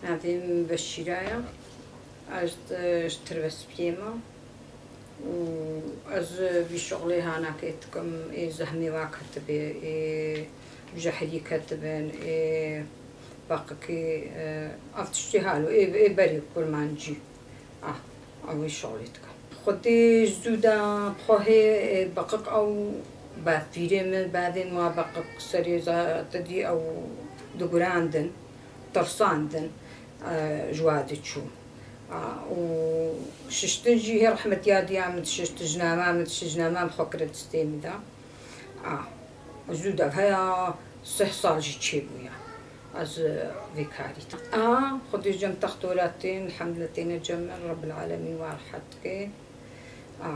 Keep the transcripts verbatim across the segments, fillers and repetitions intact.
Navê min Beşîra ye. Ez, e, ji Tirbespiyê me û ez vî şixulê hanakê dikim, ê zehmê wa ketibê, ê jehrî ketibin, ê beqikê, e, ev tiştê halo, ê, ê berê kurmancî. Ah, ew wî şixulê dikim. Xwedê ji zû de bi xwe hê, e, beqik ew bavpîrê min, bavên wa beqik serê za-, te dî ew digurandin, tirsandin, e, ji wa diçû. A, û şiştin jî hê rehmetiya diya min dişişt, jinava min dişişt, jinava min xwe kire distê min de. A, zû de heya sih sal jî çêbûye. Ez, e, vê karî dikim. A, Xwedê cem textora tên, elhamdulillah têne cem min, Rebbil Alemîn wa rehet dike. A,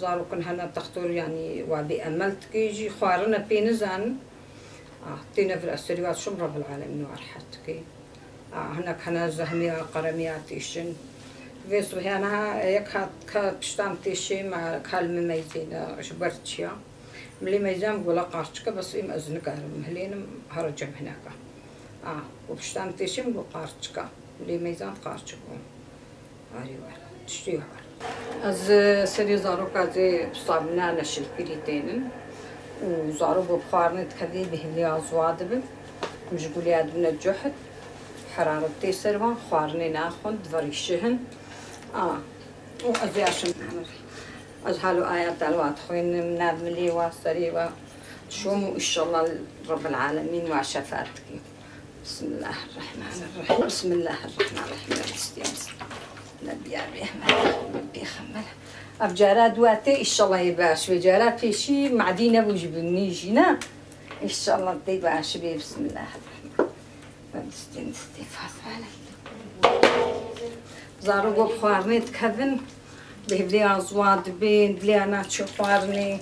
zarokin hene textor, yanî wa bê emel dike jî, xwarine pê nizanin. A, têne vir ez serî wa diçim, Rebbil Alemîn wa rehet dike. A, hinek hene zehmê ya, qeremê ya têşin. Vê sibhê niha yek hat, ka pişta min têşê, me ka li min meyzêne, ji ber çiya. Milê meyzan gola qarçika, bes êm ez nikarim hilênim, here cem hineka. A, û pişta min têşê min got qarçika. Milê meyzan qarçik bû. Arê were, tiştê were. Ez, e, serê zaroka zê sabûna neşilkirî tênin û zarok bi xwarinê dikevê, bi hêvî ya ziwa dibin. Em ji gulê ya dibine cuhd, heraret tê ser wan, xwarinê naxwin, diverîşihin. A, û ez ê aşim. Ez halo aya te li wa dixwînim, nav milê wa, serê wa şom û înşallah Rebbil Alemîn wa şefaet dike. Bismillahirrahmanirrahîm. Bismillahirrahmanirrahîm. Nebiya rehmet, pêxember. Ev cara dua tê, înşallah yê baş bê. Cara pêşî madî nebû ji binî jî, ne? Înşallah tê baş bê. Bismillahirrahmanirrahîm. Distên distê Fatma. Zarok bi xwarinê dikevin. Bi hêvî ya ziwa dibên, dilê ya naçe xwarinê.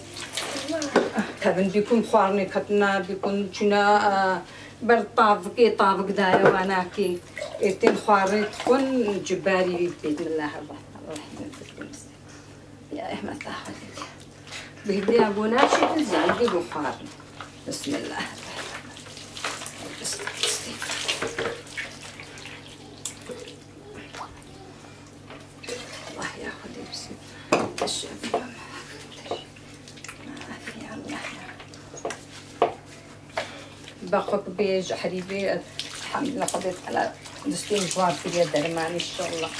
Kevin bîkun xwarinê ketina, bîkun çûna, e, ber tavikê, tavik daye wanakê. Ê tên xwarinê dixwin, cibarî wî, Bismillahirrahmanirrahîm. Ya Ehmed Ahmed. Bi hêvî ya ku naçe, zangî bi xwarin. Bismillahirrahmanirrahîm. Allah ya Xwedê, bismillah. Eşşefiya muhafizdir. Afiye Allah ya. Bexwe bê, jehrî bê, elhamdulillah, Xwedê Teala distê ji wan kiriye derman, înşallah.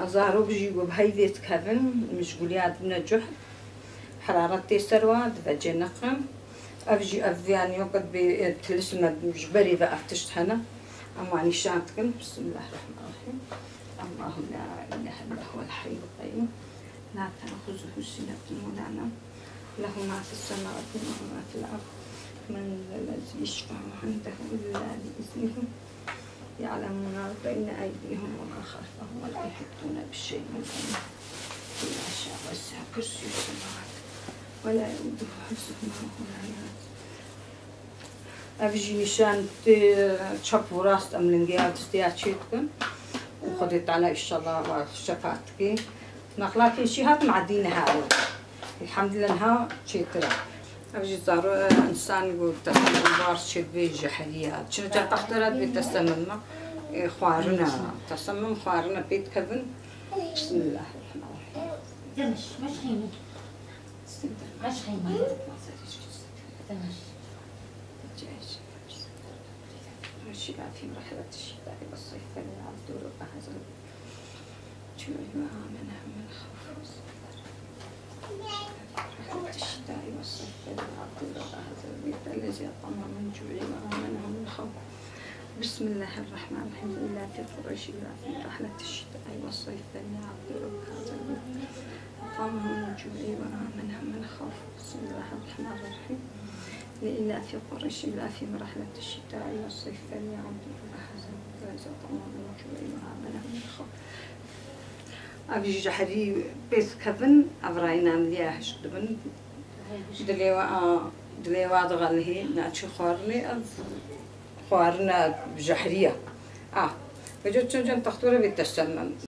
Zarok jî ku bi heyvê dikevin, min ji guliya dibine cuh. Heraret tê ser wa, divecê neqin. Ev jî ev, yanî, weke dibê, e, tilisme ji berê ve ev tişt hene. Em wan nîşan dikin. Bismillahirrahmanirrahîm. Allahu la ilahe illa huvel hayyul qeyyum. La te'xuzuhu sinetun ve la nevm. Lehu ma fis semawati ve ma fil ard. Men zellezî yeşfe'u indehu illa bi iznihi. يعلم ما بين أيديهم وما خلفهم ولا يحيطون بشيء من علمه إلا شاء وسع كرسيه السماوات ولا يؤوده حفظهما وهو العلي العظيم. Ev jî nîşan tê çep û rast em lingê ev distê ya çê dikin. Û Xwedê Teala înşallah wa şefaet dike. Nexla pêşî hat madî niha bû. Elhamdulillah niha çêtir e. Ev jî zaro, e, însan ku tesemim bar çêdibê jeheriya. Çi ca textora dibê tesemim me, e, xwarina. Tesemim xwarina pê dikevin. Bismillahirrahmanirrahîm. Demiş, meşxînî. Meşxînî. Demiş. Şifa fi merhaleti şitâi ve sayf. Fele'abdu Rabbe hazal. Cü'i ve amene min havf. Merhaleti şitâi ve sayf. Fele'abdu Rabbe hazal. Ellezî et'amehum min cü'i ve amenehum min havf. Bismillahirrahmanirrahîm. Ila fi Qureyş, ila fi merhaleti şitâi ve sayf. Fele'abdu Rabbe hazal. Et'amehum min cü'i ve amenehum min havf. Bismillahirrahmanirrahîm. لإيلاف قريش إيلافهم رحلة الشتاء والصيف فليعبدوا رب هذا البيت الذي أطعمهم من جوع وآمنهم من خوف. Ev jî jehrî pê dikevin, ev rayîna min ya hişk dibin. Dilê wa, a, dilê wa dixelihê, naçî xwarinê, ev xwarina jehrî ye. A, vêca çend cem textora bê tesemem.